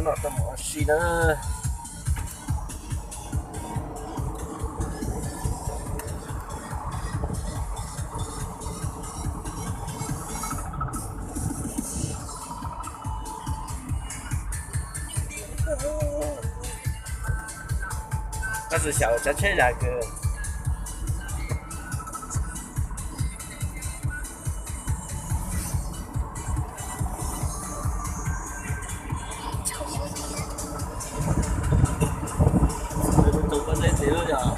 Noj tau mov si na. Koj tsis xyaum tsav tsheb zam kawg. Tus koj dej tiv lub yog.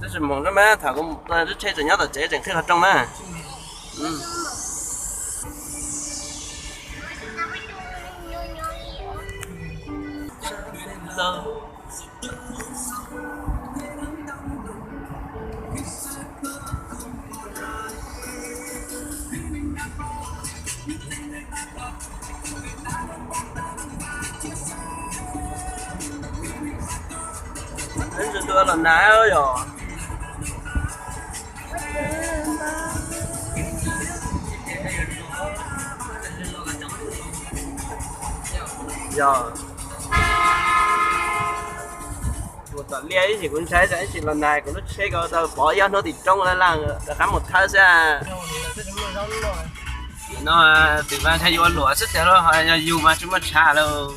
Tab sis moog na mas tham kuv lub tsheb tseem nyob tom tsev tseem qhib qhov rooj mas. Tus los nas yog. Yog. Mus tom liaj ib sim kuv ntshai ib sim los nag kuv lub tsheb ko tau pov ib ob hnub tim roob laj laj rov qab mus thawb xwb. No tus mas ntshe yuav luam xwb tiag lauj, ho yog yus mas tsis muaj tshav lauj.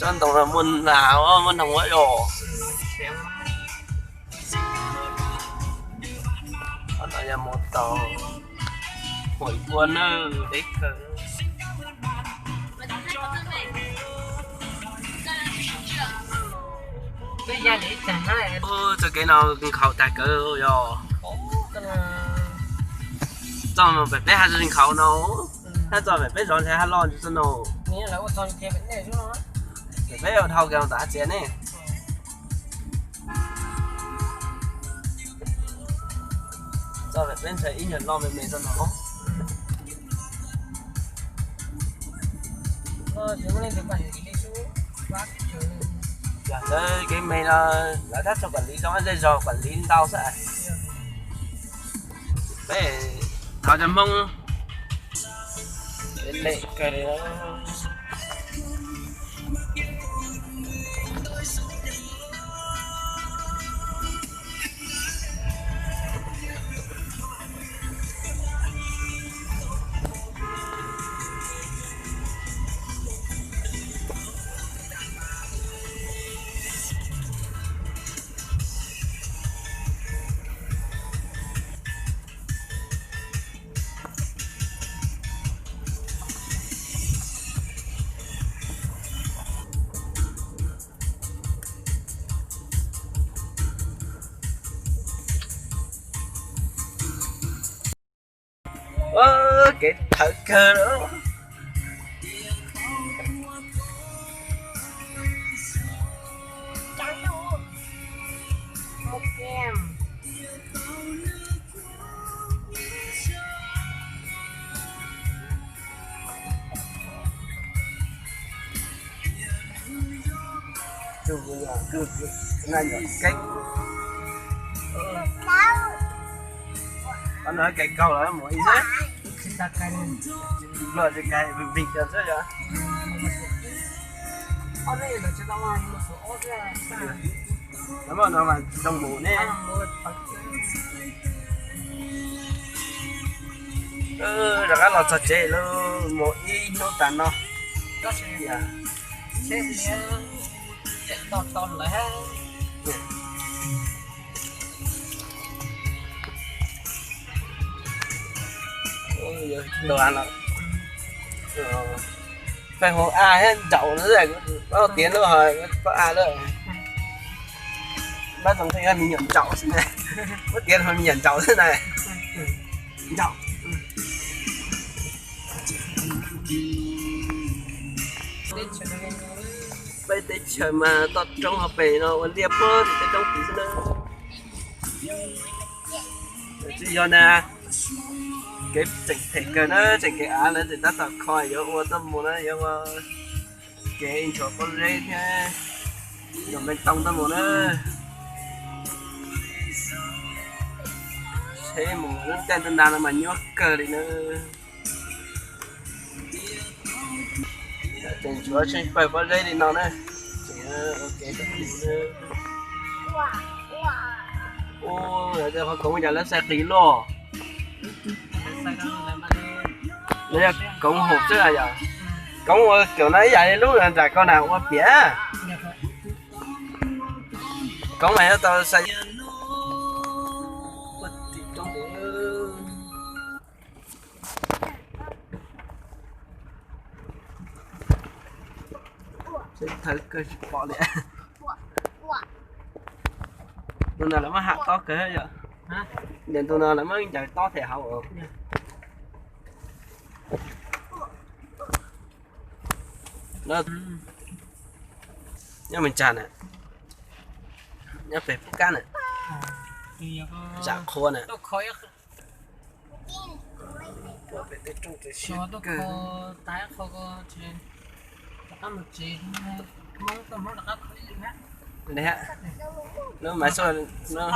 Tsob ntoo no muaj nas, muaj noog ua yog. Qhov no yog mus tau, huam kua nawb, deb kawg. Txoj kev no nkhaus tag kawg yog. Txoj pem peb hais nkhaus no, hab txoj pem peb zov ntshe hab loj ntsis txoj no. Pem peb ua dhau kiag tom hab txiav ne. Txoj pem peb ntshe ib nyuag loj me me txoj no. Yog lawv kev me no, lawv tab txog kuam liv zoo, zej zog kuam liv ntau xwb. Peb thov cov Hmoob lem kawg li. Kev thawv kawg. Qhov no kev kaug los mus ib xwb. Luag tsis kais vig vig xwb yog. Lawv muaj no mas zoo mus ne. Rov qab los txog tsev lawm, mus ib hnub tas no. Peb hu a thiab ntsaum no, pab tiav lub ho pab a lawm. Pab txoov yog me nyuam ntsaum xwb na, pab tiav ho me nyuam ntsaum xwb na. Ntsaum. Peb teb chaws mas toj roob hauv pes no ua liaj puag tim tej roob tid xwb na. Tsis yog na, kev tseem phem kawg na, tseem kev av lawv tseem tab tom kho yuav ua tuaj mus na, yuav ua kev nchuav pob zeb thiab nchuav npee too tuaj mus na. Tsheb mus lub caij ntuj nag no mas nyuaj kawg li na. Tseem tshuav tsheej pawg pob zeb li no na. Tseem ua kev tuaj mus na. Ua, qhov koov cas lawv xaij qis luaj. Lawv yog koov hauv xwb yom. Koov ua cov no ib yam li lub nram ko na ua piam. Koov mas yuav tau xaij. Thawv kawg tsis pom li. Tus no lawv muab ham tob kawg yom. Ntawm tus no lawv muab ncaws tob them hauv. Nyob Meeg Tsag na, nyob pem Pub Kab na, zam qhua na. Lub mas xu, lub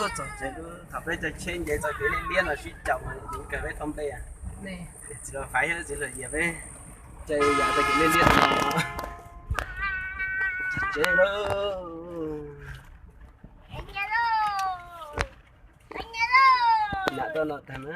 Txog tsev, thaum peb caij tsheb nce txoj kev liab liab no sib caum mas yeej kawg peb thoob npe. Txiv Laus Faiv thiab txiv Laus Yias peb caij yav txoj kev liab liab no. Txog tsev lauj. Nam tuaj no tag na.